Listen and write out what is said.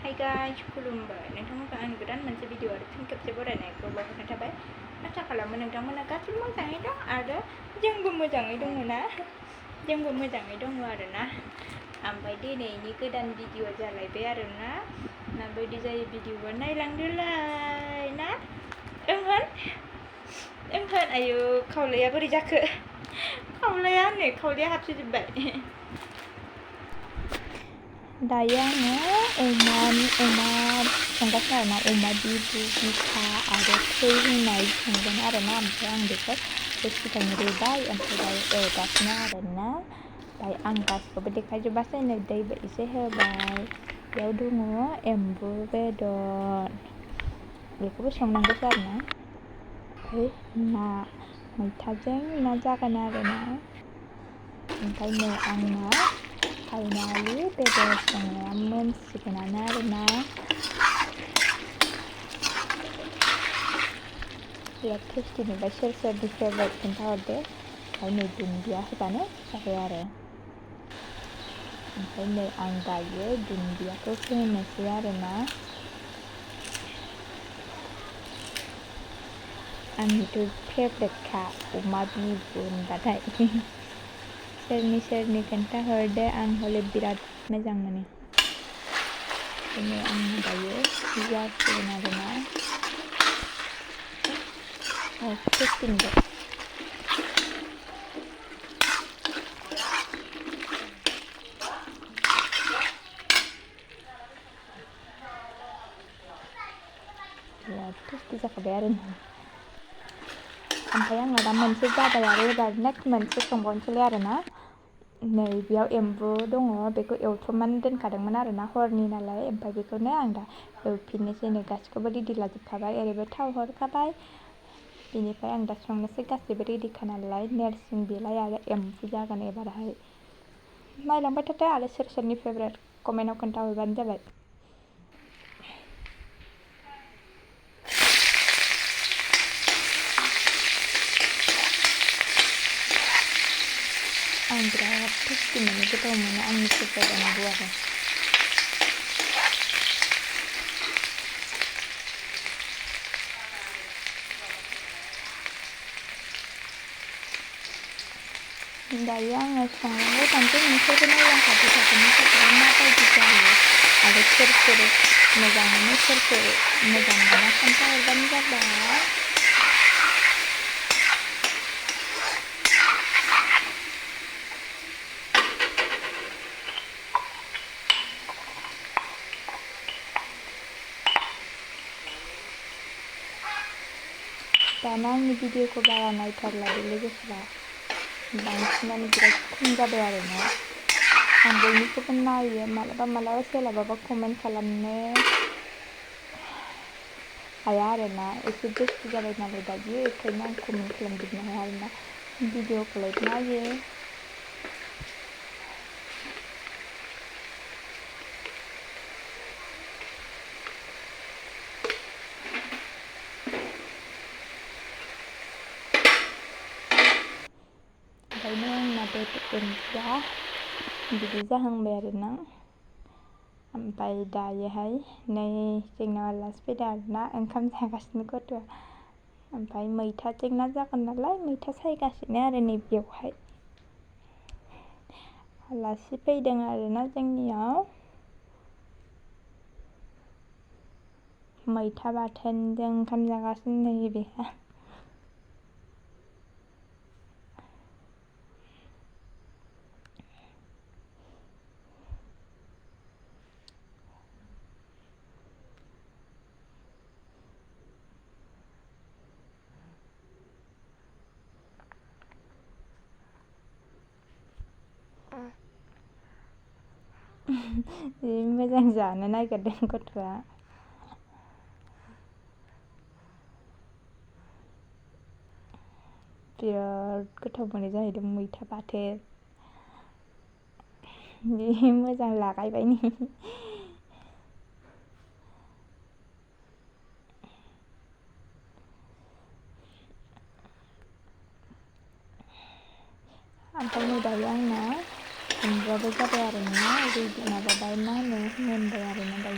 Hai guys, खुलुमबाय नोंथांमोनखौ आंनि गोदान मोनसे भिडिअ आरो फिन खेबसे बरायनायखौ बावहरनाय थाबाय। आसा खालामो नोंथांमोना गासिबो मोजाङै दं आरो जोंबो मोजाङै दङ ना जोंबो मोजाङै दङ आरोना। ओमफ्राय दिनैनि गोदान भिडिअ जालायबाय आरोना। माबायदि जायो भिडिअआ नायलांदोलाय ना। ओंहोन आयु खावलाया बोरै जाखो। खावलाया हाबसिजोब्बाय। दायो आङो अमा संगासिनो आरोना। अमा बिबु बिखा आरो थै होनाय संगोन आरोना। ओमफ्राय आं बेखौ सिगाङाव रुबाय ओमफ्राय दायो एवगासिनो आरोना। ओमफ्राय आं गासिखौबो देखायजोबासै नै दैबो एसे होबाय। बेयाव दङ एम्बु बेदर, बेखौबो संनांगौसो आरोना। ओमफ्राय ना, मैथाजों ना जागोन आरोना। ओमफ्राय नै आंना फाइनालि बेदर संनाया मोनसिगोनानो आरोना। बिराद टेस्टि नुबाय। सोर सोरनि फेभरेट खोन्थाहरदो। ओमफ्राय नै दुन्दिया होबानो जाबाय आरो। ओमफ्राय नै आं दायो दुन्दियाखौ होनोसै आरोना। आंनिथ' फेभरेटखा अमा बिबु होनबाथाय। सोरनि खोन्थाहरदो, आं हले बिराद मोजां मोनो। ओंखायनो आङो दायो जासिगोन आरोना। टेस्टि नुबाय। बिराद टेस्टि जाखाबाय आरोना। ओमफ्राय आंना दा मोनसे जाबाय आरो एबार नेक्स्ट मोनसे संबावनोसैलाय आरोना। नै बेयाव एम्बु दङ, बेखौ एवथ्रमनानै दोनखादोंमोन आरोना हरनि नालाय। ओमफ्राय बेखौनो आं दा एवफिननोसै। नै गासिखौबो रेडि लाजोबखाबाय। ओरैबो थाव हरखाबाय। बेनिफ्राय आं दा संनोसै। गासैबो रेडिखा नालाय। नोरसिं बिलाइ आरो एम्बु जागोन एबारहाय। नायलांबाय थादो आरो सोरनि फेभरेट कमेन्टआव खोन्थाहरबानो जाबाय। आं बिराद टेस्टि मोनो, गोथाव मोनो। आंनि फेभरेट एम्बु आरो। दायो आङो संलांबाय थानोसै। नोंसोरबो नायलांखाबाय थागोन माबायदि जायो आरो सोर मोजां मोनो, सोर मोजां मोना खोन्थाहरबानो जाबाय। दाना आंनि भिडिअखौ बारा नायथारला लोगोफोरा। बांसिनानो बिराद खम जाबाय आरोना। आं बयनिखौबो नायो, मालाबा सोलाबाबा कमेन्ट खालामनो हाया आरोना। एसे बेस्थ जाबाय नालाय दायो, बेखायनो आं कमेन्ट खालामजोबनो हाया आरोना। भिडिअखौलाय नायो। ओंखायनो आंना एम्बुआ बिदि जाहांबाय आरोना। ओमफ्राय दायोहाय नै जोंनाव आलासि फैदों आरोना। ओंखाम जागासिनो गथ'आ। ओमफ्राय मैथाजों ना जागोन नालाय, मैथा सायगासिनो आरो नै बेवहाय। आलासि फैदों आरोना जोंनियाव। मैथा बाथोनजों ओंखाम जागासिनो नै बेहा। जि मोजां जानो नागिरदों गथ'आ। बिराद गोथाव मोनो जाहैदों मैथा बाथोन। जि मोजां लागायबाय नै। ओमफ्राय नै दायो आंना एम्बुआबो जाबाय आरोना। माबाबाय मा होनो मोनबाय आरोना दायो।